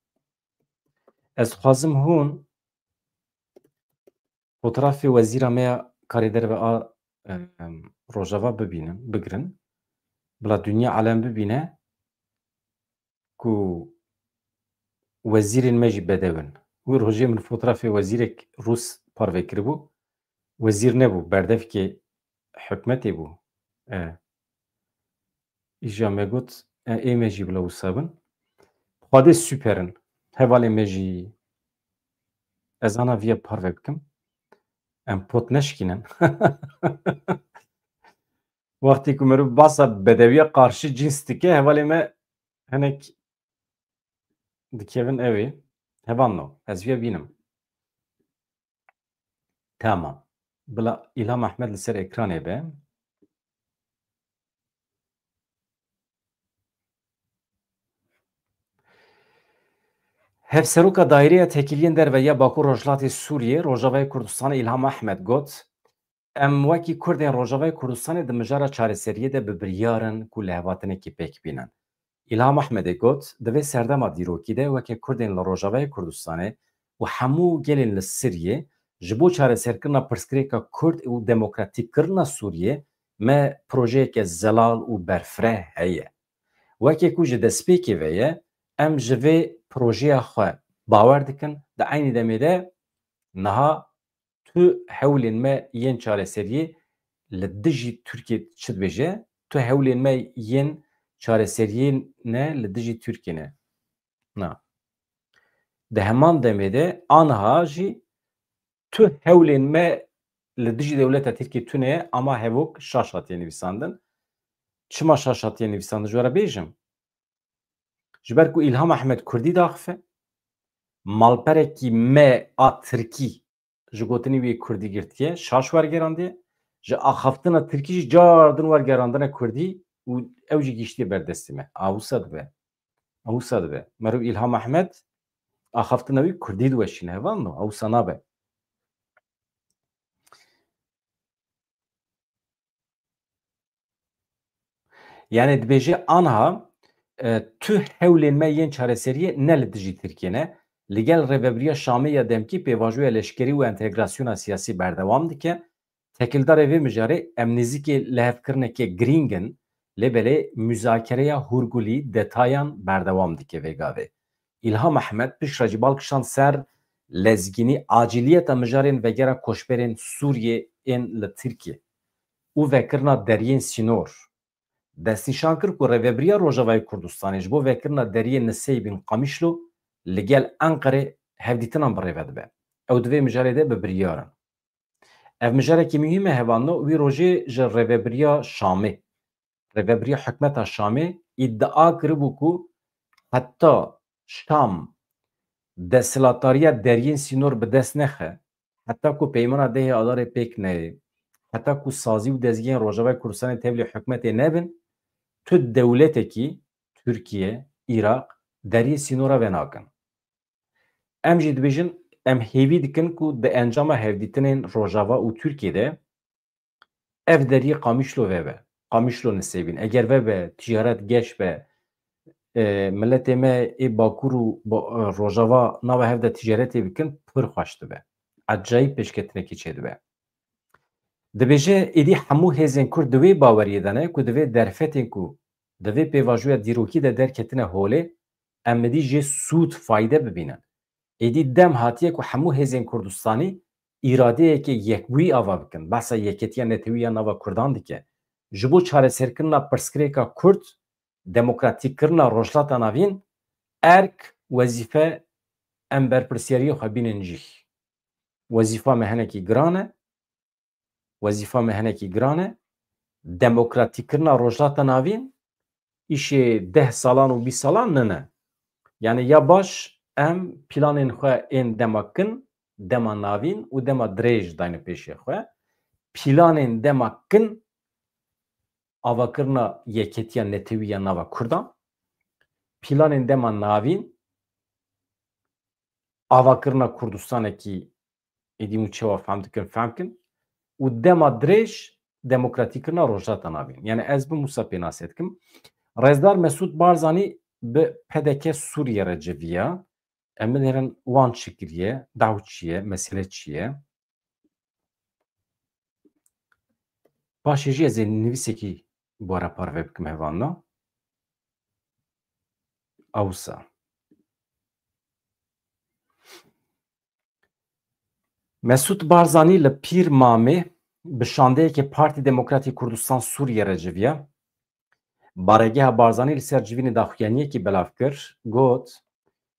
Ez dixwazim hûn fotoğrafê wezîra me ya karê derve a, em, Rojava bibînin, bigirin. Bila dinya alem bibîne ku wezîrên me jî bedew in. Wî rojê min fotoğrafê wezîrek Rûs parve kiribû. Wezîr nebû, berdevkê hikûmetê bû. E, Îja me got, e, ê me jî bila wisa bin. Xwedê super in. Hevalê me jî ez ana viya parve bikim. Em pot neşkînin. Wextê ku meriv basa bedewiya qarşî cîns dike, hevalê me hinek dikevin ew ê. Hevalno, ez viya bînim. Tamam. Bila Îlham Ehmed li ser ekranê be. Hevseroka Daîreya Tekiliyên Derve ya Bakur Rojhilatê Sûriyê, Rojavayê Kurdistanê Îlham Ehmed got, Em wekî Kurdên Rojavayê Kurdistanê di mijara çareseriyê de bi biryar in ku lihevhatinekî pêk bînin. Îlham Ehmedê got, Di vê serdema dîrokî de weke Kurdên li Rojavayê Kurdistanê û hemû gelên li Siriyê ji bo çareserkirina pirsgirêka Kurd û demokratîkkirina Sûriyê me projeyeke zelal û berfireh heye. Weke ku ji destpêkê ve ye, em ji vê projeya xwe bawer dikin, di eynî demê de niha tu hewlên me yên çareseriyê li dijî Tirkiyê çi dibêje? Tu hewlên me yên çareseriyê ne li dijî Tirkiyê ne. Na. Di heman demê de aniha jî tu hewlên me li dijî dewleta Tirkiyê tune ye, ama hevok şaş hatiye nivîsandin. Çima şaş hatiye nivîsandin? Ji we re bêjim. Ji ber ku Îlham Ehmed Kurdî daxife, malperekî me a Tirkî ji gotinî wê Kurdî girtiye, şaş wergerandiye, ji axaftina Tirkî jî car din wergerandine Kurdî û ew jî gihîştiye ber destê me. A wisa dibe. A wisa dibe. Meriv Îlham Ehmed axaftina wî Kurdî diweşîne, hevalno. A wisa nabe. Yani dibêje anha, e, tu hewlên me yên çareseriyê ne li dijî Tirkiyê ne, li gel Rêvebiriya Şamê ya demkî pêvajoya leşkerî û entegrasyona siyasî berdewam dike. Tekildarê vê mijarê em nêzîkî lihevkirineke girîng in, lê belê muzakereya hûrgulî detayan berdewam dike vê gavê. Îlham Ehmed piştre jî bal kişand ser lezgînî, acîliyeta mijarên vegera koçberên Sûriyê ên li Tirkiyê û vekirina deriyên sînor. Destnîşan kir ku Rêvebiriya Rojavayê Kurdistanê ji bo vekirina deriyê Niseybîn Qamişlo li gel Enqerê hevdîtinan bi rê ve dibe. Ew di vê mijarê de bi biryar in. Ev mijarekî muhîm e, hevalno, wî rojê ji Rêvebiriya Şamê, Rêvebiriya Hikûmeta Şamê îdia kiribû ku heta Şam desthilatdariya deriyên sînor bi dest nexe, heta ku peymana dehê Adarê pêk neyê, heta ku sazî û dezgehên Rojavayê Kurdistanê tevlî hikûmetê nebin, tu dewletekî, Tirkiye, Iraq, deriyê sînora venakin. Em jî dibêjin, em hêvî dikin ku di encama hevdîtinên Rojava û Tirkiye de ev deriyê Qamişlo vebe. Qamişlo Nisêbîn. Eger vebe, ticaret geş be, e, miletê me ê Bakur û ba-, e, Rojava nava hev de ticaretê bikin, pir xweş dibe. Ecayîb pêşketinekî çêdibe. Dibêje, êdî hemû hêzên Kurd di wê baweriyê de ne ku divê derfetên ku di vê pêvajoya dîrokî de derketine holê, em êdî jê sûd fayde bibînin. Êdî dem hatiye ku hemû hêzên Kurdistanî îradeyeke yekbûyî ava bikin. Behsa yeketiya netewî ya nava Kurdan dike. Ji bo çareserkirina pirsgirêka Kurd, demokratîkkirina Rojhilata Navîn, erk, wezîfe, em berpirsiyariyê xwe bînin cih. Wezîfa me hinekî giran e. Wezîfa me hinekî giran e. Demokratîkkirina Rojhilata Navîn îşê deh salan û bîst salan nine. Yani ya baş em planên xwe ên dema kin, dema navîn û dema dirêj dayne pêşê xwe. Planên dema kin, avakirina yeketiya netewî ya nava Kurdan, planên dema navîn, avakirina Kurdistanekî, êdî hûn çawa fehm dikin, fehm kin, û dema dirêj demokratîkirina Rojhilata Navîn. Yani ez bi Mûsa pênase dikim. Rêzdar Mesûd Barzanî bi P D K Sûriye re civiya. Em binêrin wan çi kiriye, daw çi ye, mesele çi ye? Paşê jî ez ê nivîsekî bi we re parve bikim, hevalno. Awsa. Mesûd Barzanî li Pîr Mamê bi şandeyeke Partî Demokratî Kurdistan Sûriye re civiya. Baregeha Barzanî li ser civînê daxuyaniyekî belav kir, got,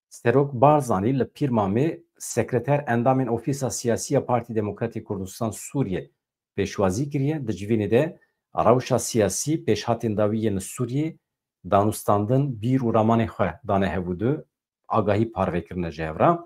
Serok Barzanî li Pîr Mamê sekreter endamên Ofîsa Siyasî ya Partî Demokratî Kurdistan Sûriyê pêşwazî kiriye. Di civînê de rewşa siyasî, pêşhatên dawî yên li Sûriyê, danûstandin, bîr û ramanê xwe dane hev û du, agahî parve kirine ji hev re.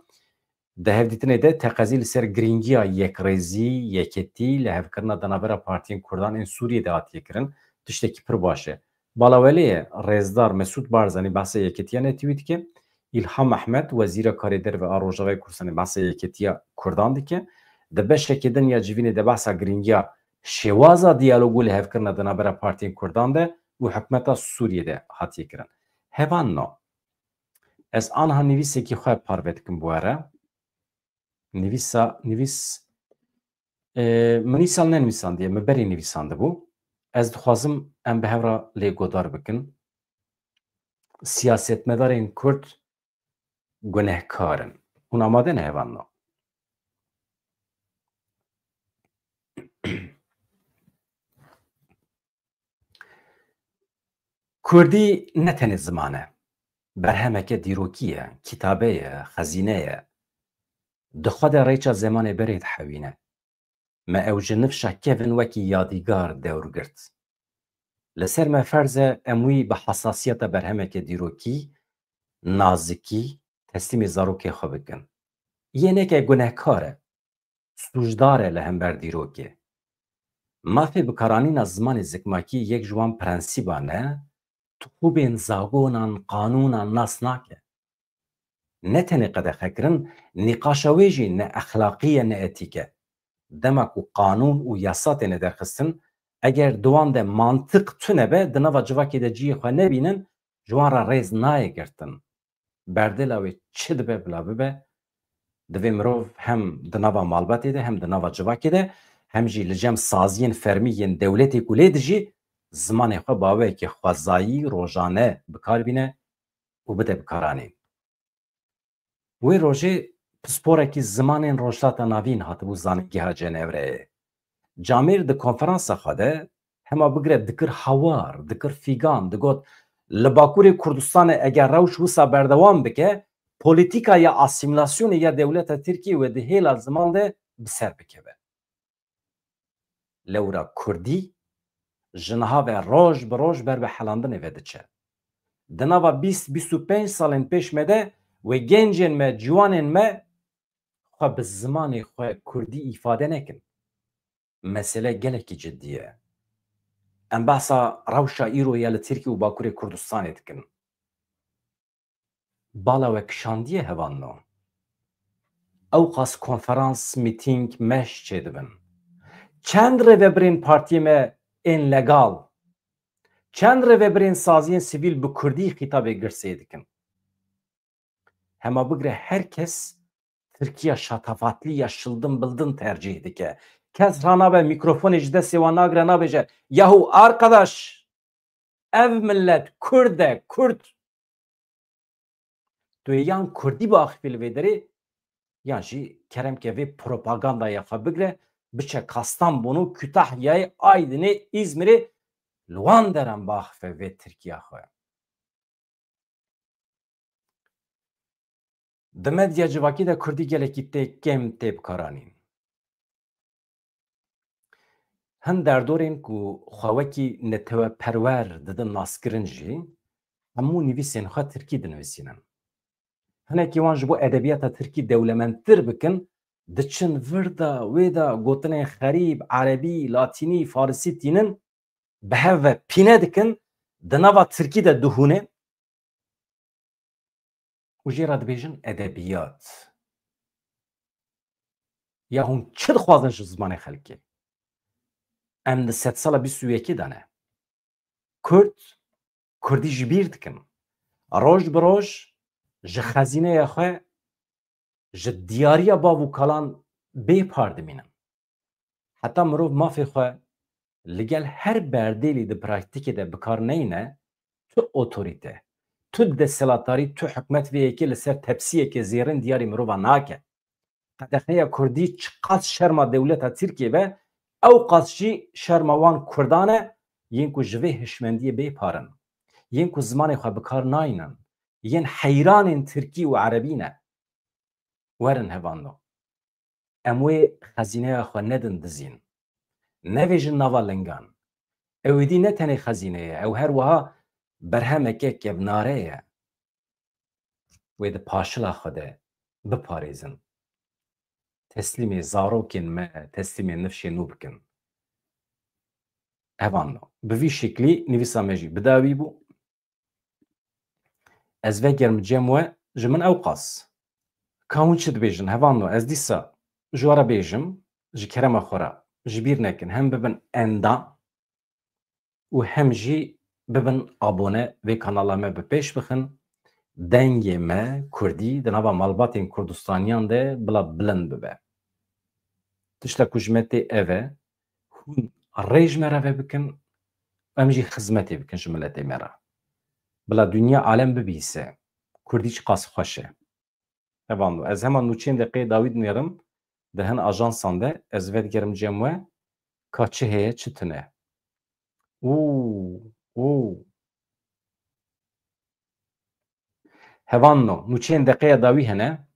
Di hevdîtinê de teqezî li ser girîngiya yekrêzî, yeketî, lihevkirina di navbera partiyên Kurdan ên Sûriyê de hatiye kirin, tiştekî pir baş e. Balawelê ye, rêzdar Mesûd Barzanî behsa yeketiya netewî dike. Îlham Ehmed, wezîra karê derve a Rojavayê Kurdistanê behsa yeketiya Kurdan dike. Di beşekê din ya civînê de behsa girîngiya şêwaza diyalog û lihevkirina di navbera partiyên Kurdan de û hikûmeta Sûriyê de hatiye kirin. Hevalno, ez anha nivîsekî xwe parve dikim bi we re. Nivîsa, nivîs, e, min îsal nenivîsandiye, min berê nivîsandibû. Ez dixwazim em bi hev re lê godar bikin. Siyasetmedarên Kurd gunehkar in. Hûn amade ne hevalno? Kurdî ne tenê ziman e. Berhemeke dîrokî ye, kitabe ye, xezîne ye. Di xwe de rêça zemanê berê dihewîne. Me ew ji nifşa kevin wekî yadîgar dewr girt. Li ser me ferz e em wî bi hesasiyeta berhemeke dîrokî, nazikî, teslîmê zarokê xwe bikin. Yê neke gunehkar e, sûcdar e li hember dîrokê. Mafê bikaranîna zimanê zikmakî yek ji wan prensîban e, tixûbên zagonan, qanûnan nas nake. Ne tenê qedexekirin, nîqaşa wê jî ne exlaqî ye, ne etîk e. Dema ku qanûn û yasa têne derxistin, eger di wan de mantiq tune be, di nava civakê de cihê xwe nebînin, ji wan re rêz nayê girtin. Berdêla wê çi dibe bila bibe, divê mirov hem di nava malbatê de, hem di nava civakê de, hem jî li cem saziyên fermî yên dewletê ku lê dijî, zimanê xwe bi awayekî xwezayî rojane bi kar bîne û bide bikaranîn. Wê rojê pisporekî zimanên Rojhilata Navîn hatibû Zanîngeha Cenevre. Camêr di konferansa xwe de hema bigire dikir hawar, dikir fîgan, digot, li Bakurê Kurdistanê eger rewş wisa berdewam bike, polîtîka ya asîmîlasyonê ya dewleta Tirkiyê wê di hêla ziman de bi ser bikeve. Lewra Kurdî ji niha ve roj bi roj ber bi helandinê ve diçe. Di nava bîst, bîst û pênc salên pêş me de wê gencên me, ciwanên me xwe bi zimanê xwe Kurdî îfade nekin. Mesele gelekî cidî ye. Em behsa rewşa îro ya li Tirkî û Bakurê Kurdistanê dikin. Bala we kişandiye hevalno. Ewqas konferans, mîtîng, meş çêdibin. Çend rêvebirên partiyê me ên legal, çend rêvebirên saziyên sivîl bi kurdî xîtabê girsê dikin. Hema bigre her kes Tirkiya şatafatlî ya şildin bildin tercîh dike. Kes ranabe mîkrofonê ji destê wan nagire, nabêje, yahu arkadaş, ev millet Kurd e, Kurd. Tu yê yan Kurdî biaxifî li vê derê, yan jî kerem ke vê propagandaya xwe bigre, biçe Kastamonû, Kütahyayê, Aydinê, Îzmirê, li wan deran biaxife vê Tirkiya xwe. Di medya civakî de Kurdî gelekî tê kêm tê bikaranîn. Hin derdorên ku xwe wekî neteweperwer didin naskirin jî, hemû nivîsên xwe tirkî dinivîsînin. Hinekî wan ji bo edebiyata tirkî dewlemendtir bikin, diçin vir de, wê de gotinên xerîb, erebî, latînî, farisî tînin, bi hev ve pîne dikin, di nava tirkî de dihûnin û jê re dibêjin edebiyat. Ya hûn çi dixwazin ji zimanê xelkê? Em di sedsala bîst û yekê de ne. Kurd, Kurdî ji bîr dikin. Roj bi roj ji xezîneya xwe, ji diyariya bav û kalan bê par dimînin. Heta mirov mafê xwe li gel her berdêlî di praktîkê de bi kar neyne, tu otorîte, tu desthilatdarî, tu hikûmet vê yekê li ser tepsiyeke zêrin diyarî mirova nake. Qedexeya kurdî çiqas şerma dewleta Tirkiyê be, ew qas jî şerma wan kurdan e, yên ku ji vê hişmendiyê bê par in, yên ku zimanê xwe bi kar naynin, yên heyranên tirkî û erebî ne. Werin hevando. Em wê xezîneya xwe nedin dizîn. Nevêjin nava lingan. Ew êdî ne tenê xezîne ye, ew her wiha berhemeke kevnare ye. Wê di paşila xwe de biparêzin. Teslîmê zarokên me, teslîmê nifşê nû bikin. Hevando. Bi vî şiklî nivîsa me jî bi dawî bû. Ez vegerim cem we, ji min ewqas. Ka hûn çi dibêjin, hevando, ez dîsa ji we re bêjim, ji kerema xwe re ji bîr nekin, hem bibin endam û hem jî bibin abone vê kanala me bi pêş bixin. Dengê me kurdî di nava malbatên Kurdistaniyan de bila bilind bibe. Tişta ku ji me tê ev e, hûn rê ji me re vebikin, em jî xizmetê bikin ji miletê me re. Bila dinya alem bibîse, kurdî çiqas xweş e. Hevando, ez hema nûçeyên deqeyê dawî dinêrim, di hin ajansan de, ez vedigerim cem we, ka çi heye, çi tune. Û, û. Hevando, nûçeyên deqeya dawî hene.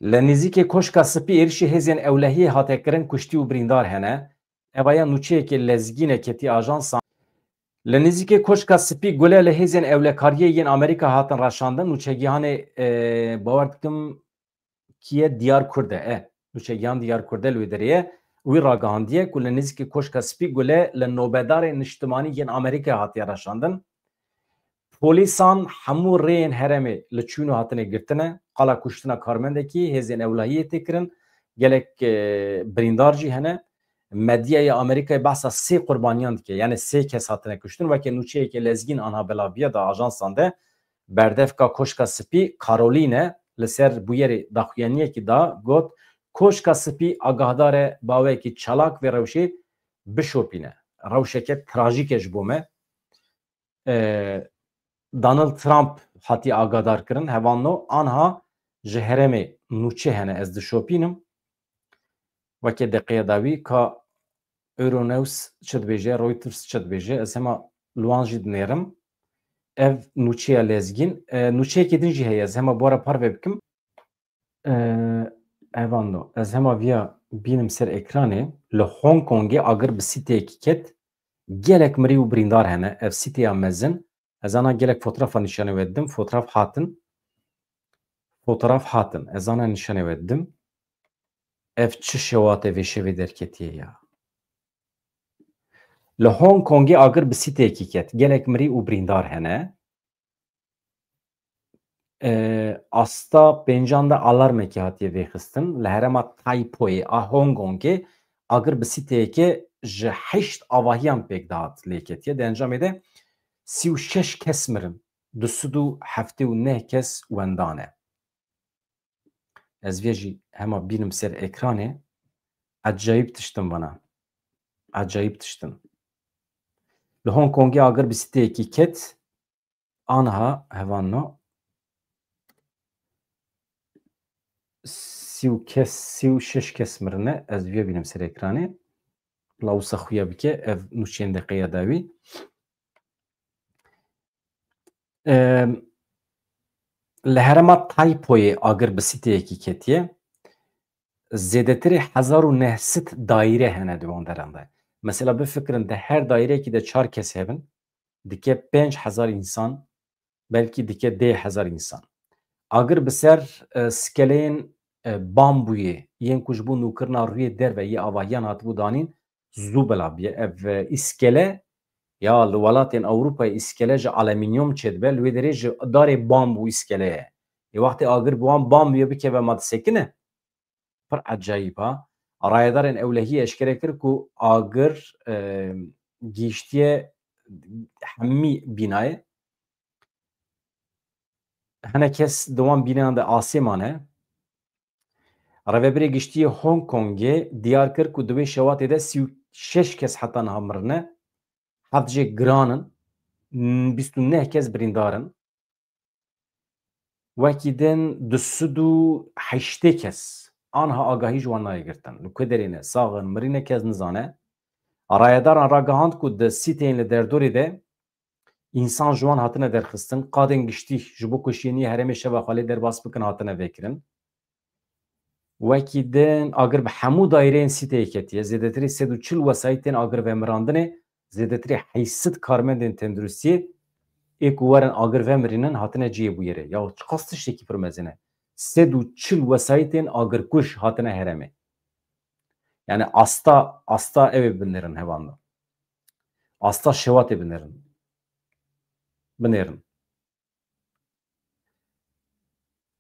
Li nêzîkê Koşka Spî êrişî hêzên ewlehiyê hate kirin, kuştî û birîndar hene. Evaya nûçeyekê lezgîn e ketî ajansan. Li nêzîkê Koşka Spî gule li hêzên ewlekariyê yên Amerîka hatin reşandin. Nûçegihanê, e, bawer dikim, kiye Diyar Kurde e. Nûçegihan Diyar Kurde li wê derê ye. Wî ragihandiye ku li nêzîkê Koşka Spî gule li nobedarên niştimanî yên Amerîkayê hatiye reşandin. Polîsan hemû rêyên herêmê li çûn û hatinê girtine. Qala kuştina karmendekî hêzên ewlehiyê tê kirin. Gelek, e, birîndar jî hene. Medyaya Amerîkayê behsa sê qurbaniyan dike. Yani sê kes hatine kuştin. Weke nûçeyeke lezgîn anha belaviya da ajansan de. Berdevka Koşka Spî Caroline li ser bûyerê daxuyaniyekî da got, Koşka Spî agahdar e, bi awayekî çalak vê rewşê bişopîne. Rewşeke trajîk e ji bo me. E, Donald Trump hatiye agahdar kirin, hevano anha ji herêmê nûçe hene, ez dişopînim. Weke deqeya dawî ka Euronews çi dibêje, Reuters çi dibêje, ez hema li wan jî dinêrim. Ev nûçeya lezgîn, e, nûçeyekê din jî heye, ez hema bi we re parve bikim. E, Evando, ez hema viya bînim ser ekranê. Li Hong Kongê agir bi sîteyekî ket, gelek mirî û birîndar hene. Ev sîteya mezin, ez ana gelek fotoğrafa nîşanê we didim. Fotoğraf hatin. Fotoğraf hatin. Ez ana nîşanê we didim. Ev çi şewate vê şevê derketiye ya? Li Hong Kongê agir bi sîteyekî ket. Gelek mirî û birîndar hene. E, asta pêncan de alarmekî hatiye vêxistin. Li herêma Taypoyê a Hong Kongê agir bi sîteyekê ji heşt avahiyan pêk dihat lê ketiye. Di encamê de sî û şeş kes mirin, du sed û heftê û neh kes wenda ne. Ez vê jî hema bînim ser ekranê. Ecayîb tiştin vana. Ecayîb tiştin. Li Hong Kongê agir bi sîteyekî ket. Anha hevanno. Sî û kes, sî û şeş kes mirine. Ez vê bînim ser ekranê. Bila wisa xuya bike, ev nûçeyên deqeya dawî. Em, Li herêma Taypoyê agir bi sîteyekî ketiye. Zêdetirê hezar û neh sed daîre hene di wan deran de. Mesela bifikirin, di her daîrekî de çar kes hebin, dike pênc hezar însan, belkî dike deh hezar însan. Agir bi ser, e, skeleyên, e, bambûyê yên ku ji bo nûkirina rûyê derve yê avahiyan hatibû danîn, zû bila biye. Ev, e, îskele ya li welatên Ewropayê îskele ji alemînyom çêdibe, li wê derê ji darê bambû îskele ye. Ê wextê agir bi wan bambûyê bikeve ma disekine? Pir ecayîb ha. Rayedarên ewlehiyê eşkere kir ku agir, e, gihîştiye hemî bînayê. Hinek kes di wan bîneyan de asê mane. Rêvebirê Giştî yê Hong Kongê diyar kir ku di wê şewatê de sî û şeş kes heta niha mirine, heft jê giran in, bîst û neh kes birîndar in. Wekî din du sed û heştê kes anha agahî ji wan nayê girtin. Li ku derê ne, sax in, mirî ne, kes nizane. Rayedaran ragihand ku di sîteyên li derdorê de însan ji wan hatine derxistin, qadên giştî ji bo ku şêniyê herêmê şeva xwe lê derbas bikin hatine vekirin. Wekî din agir bi hemû daîreyên sîteyê ketiye. Zêdetirî sed û çil wesayîtên agir vemirandinê, zêdetirî heyşt sed karmendên tenduristiyê ê ku werin agir vemirînin hatine cihê bûyerê. Ya çiqas tiştekî pir mezin e. Sed û çil wesayîtên agirkuj hatine herêmê. Yani asta, asta ew ê binêrin hevalno. Asta şewatê binêrin. Binêrin.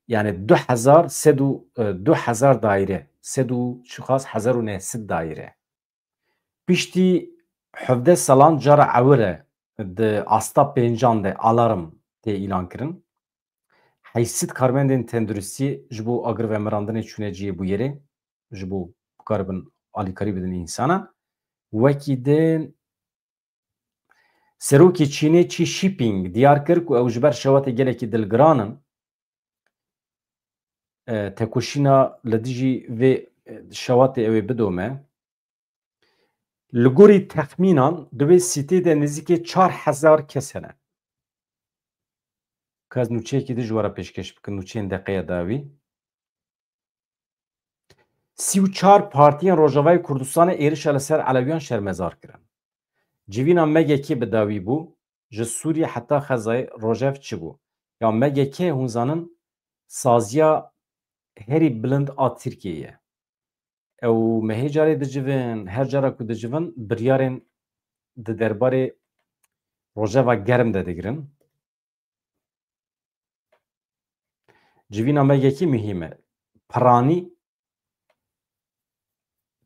Yani du hezar sed û, e, du hezar daîre, sed û çiqas hezar û neh sed daîre. Piştî hevdeh salan cara ewil e di asta pêncan de alarm tê îlan kirin. Heyşt sed karmendên tenduristî ji bo agir vemirandinê çûne cihê bûyerê, ji bo bikaribin alîkarî bidin însanan. Wekî din Serokê Çînê Xi Jinping diyar kir ku ew ji ber şewatê gelekî dilgiran in, e, tekoşîna li dijî vê, e, şewatê ew ê bidome. Li gorî texmînan di wê sîtê de nêzîkê çar hezar kes hene. Ka ez nûçeyekî din ji we re pêşkêş bikim, nûçeyên deqeya dawî. Sî û çar partiyên Rojavayê Kurdistanê êrişa li ser Elewiyan şermezar kirin. Civîna M G K bi dawî bû, ji Sûriyê heta Xezayê rojev çi bû? Ya M G K hûn zanin saziya herî bilind a Tirkiyeyê ye. Ew mehê carê dicivin, her cara ku dicivin biryarên di derbarê rojeva germ de digirin. Civîna M G K muhîm e. Piranî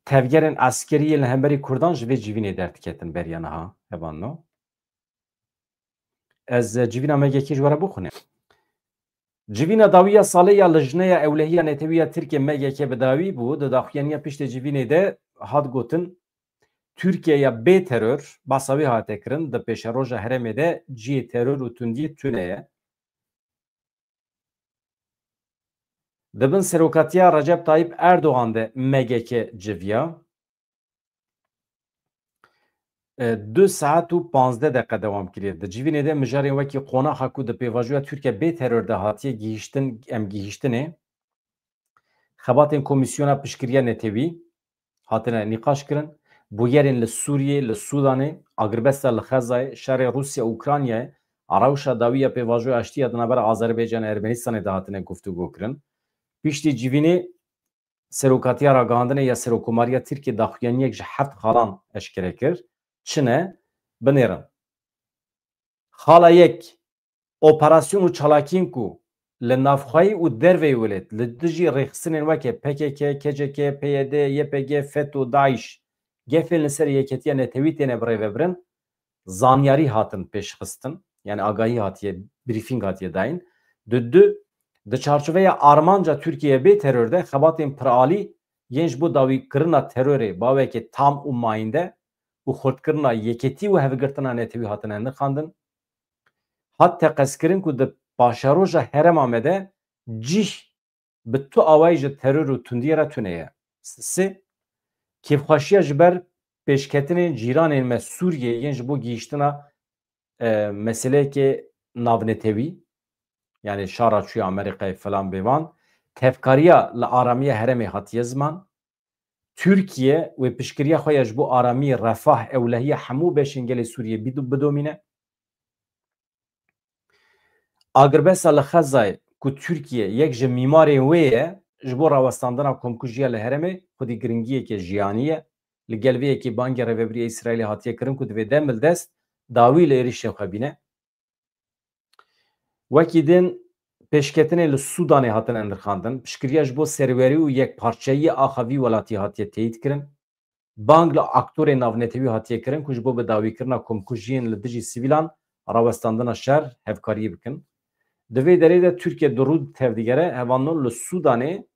tevgerên eskerî yên li hemberî Kurdan ji vê civînê derdiketin beriya niha, hevalno. Ez, e, civîna M G K ji we re bixwînim. Civîna dawî ya salê ya Lijneya Ewlehiya Netewî ya Tirkiye M G K bi dawî bû. Di daxuyaniya piştê civînê de hat gotin, Tirkiyeya bê teror, behsa wê hate kirin, di pêşeroja herêmê de cihê teror û tundiyê tune ye. Di bin serokatiya Recep Tayyip Erdogan de M G K civiya. E, du saet û panzdeh deqe dewam kiriye. Di civînê de mijarên wekî qonaxa ku di pêvajoya Tirkiye bê teror de hatiye gihîştin, em gihîştinê. Xebatên Komîsyona Piştgiriya Netewî hatine nîqaş kirin. Bûyerên li Sûriyê, li Sûdanê, agirbesta li Xezayê, şerê Rûsya û Ukraynayê, a rewşa dawî ya pêvajoya aştî ya di navbera Azerbaycan û Ermenistanê de hatine guftûgo kirin. Piştî civînê Serokatiya Ragihandinê ya Serokkomariya Tirkiyê daxuyaniyek ji heft xalan eşkere kir. Çi ne? Binêrin. Xala yek, operasyon û çalakiyên ku li navxweyî û derveyî welêt li dijî rêxistinên weke P K K, K C K, P Y D, Y P G, feto, DAIŞ, gefên li ser Yeketiya Netewî têne birêvebirin, zanyarî hatin pêşxistin, yani agahî hatiye, brîfîng hatiye dayîn. Di du, di çarçoveya armanca Tirkiye bê teror de xebatên piralî yên ji bo dawîkirina terorê baweke tam û mayînde û xurtkirina yeketî û hevgirtina netewî hatine nirxandin. Hat teqezkirin ku di paşeroja herêma me de cih bi tu awayî ji teror û tundiyê re tune ye. Sê, kêfxweşiya ji ber pêşketinên cîranên me Sûriyê yên ji bo gihîştina, e, meseleyekê navnetewî, yani şara çûye Amerîkayê falan bêvan, tevkariya li aramiya herêmê hatiye ziman. Tirkiye wê piştgiriya xwe ya ji bo aramî, refah, ewlehiya hemû beşên gelê Sûriyê bido-, bidomîne. Agirbesta li Xezayê ku Tirkiye yek ji mîmarên wê ye, ji bo rawestandina komkujiya li herêmê xwedî giringiyeke jiyanî ye. Li gel vê yekê bangê rêvebiriya Îsraîlê hatiye kirin ku divê demildest dawî li êrişên xwe bîne. Wekî din pêşketinê li Sûdanê hatine nirxandin. Piştgiriya ji bo serwerî û yekparçeyiya axa vî welatî hatiye teyîd kirin. Bang li aktorên navnetewî hatiye kirin ku ji bo bi dawîkirina komkujiyên li dijî sivîlan, rawestandina şer, hevkariyê bikin. Di vê derê de Tirkiye di rû tevdigere, hevalno, li Sûdanê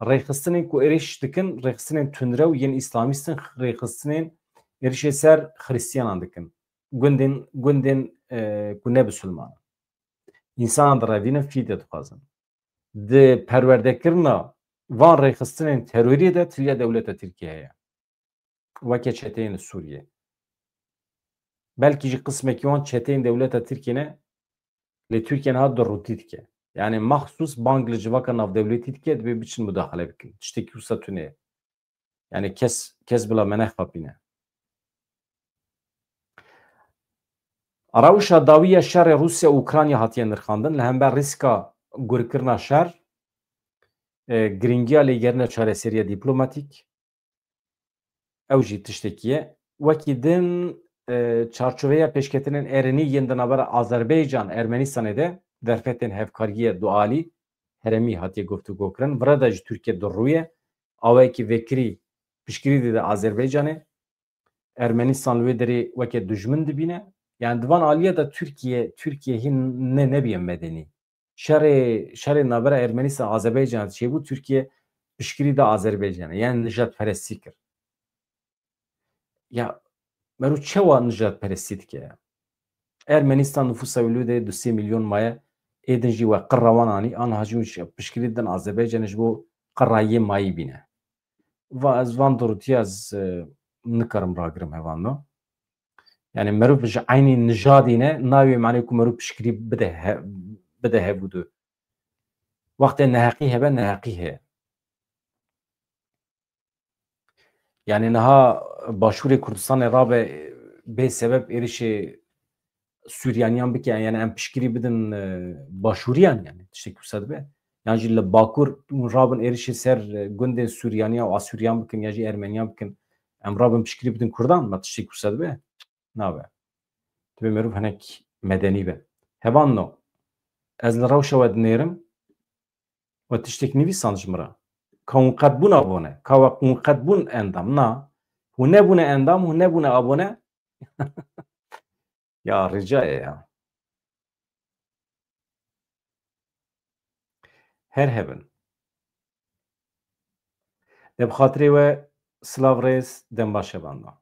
rêxistinên ku êrîş dikin, rêxistinên tundrew yên îslamîst in, rêxistinên êrîşê ser xiristiyanan dikin. Gundên, gundên, e, ku ne bisilman in. Însanan direvînin, fîdye dixwazin. Di perwerdekirina van rêxistinên terorî de tiliya dewleta Tirkiyê heye. Weke çeteyên li Sûriyê. Belkî jî qismekî wan çeteyên dewleta Tirkiyê ne, lê Tirkiye niha dirûtî dike. Yani maxsus bang li civaka navdewletî dike, divê biçin mudaxele bikin. Tiştekî wisa tune ye. Yani kes, kes bila me nexapîne. Rewşa dawî ya şerê Rûsya û Ukrayna hatiye nirxandin. Li hember rîska gurkirina şer, e, giringiya lêgerîna çareseriya dîplomatîk, ew jî tiştekî ye. Wekî din, e, çarçoveya pêşketinên erênî yên di navbera Azerbaycan, Ermenistanê de derfetên hevkariyê dualî herêmî hatiye guftûgokirin. Vira de ji Tirkiye dirûye. Awayekî vekirî piştgirî dide Azerbaycanê. Ermenistan li wê derê weke dijmin dibîne. Yani di van aliyê de Tirkiye, Tirkiye hîn ne, nebiye medenî. Şerê, şerê navbera Ermenistan Azerbaycan çêbû, Tirkiye piştgirî da Azerbaycanê. Yani nijadperestî kir. Ya mero çawa nijadperestî dike ya? Ermenistan nifûsa wî li wê derê du sê milyon maye, êdin jî we qirra wan anî, aniha jî piştgirî didin Azerbaycanê ji bo qirra yê mayî bîne. Va ez van durûtiya ez, e, nikarim ragirim hevalno. Yani meriv ji eynî nijadî ne, nayê manê ku meriv piştgirî bide he-, bide hevûdu. Wextê neheqî hebe, neheqî heye. Yani niha Başûrê Kurdistanê rabe bê sebeb êrişê Sûriyaniyan bike, yani em piştgirî bidin, e, Başûriyan, yani tiştekî wisa dibe. Yan jî li Bakur rabin êrişê ser, e, gundên Sûriyaniyan û Asûriyan bikin, ya jî Ermeniyan bikin. Em rabin piştgirî bidin Kurdan, me tiştekî wisa dibe? Nabe. Divê meriv hinek medenî be. Hevalno, ez li rewşa we dinêrim, we tiştek nivîsand ji min re. Ka hûn qet bûn abone? Ka we hûn qet bûn endam? Na. Hûn nebûne endam, hûn nebûne abone. Ya rica ye ya. Her hebin. De bi xatirê we silav rêz, dem baş hevalno.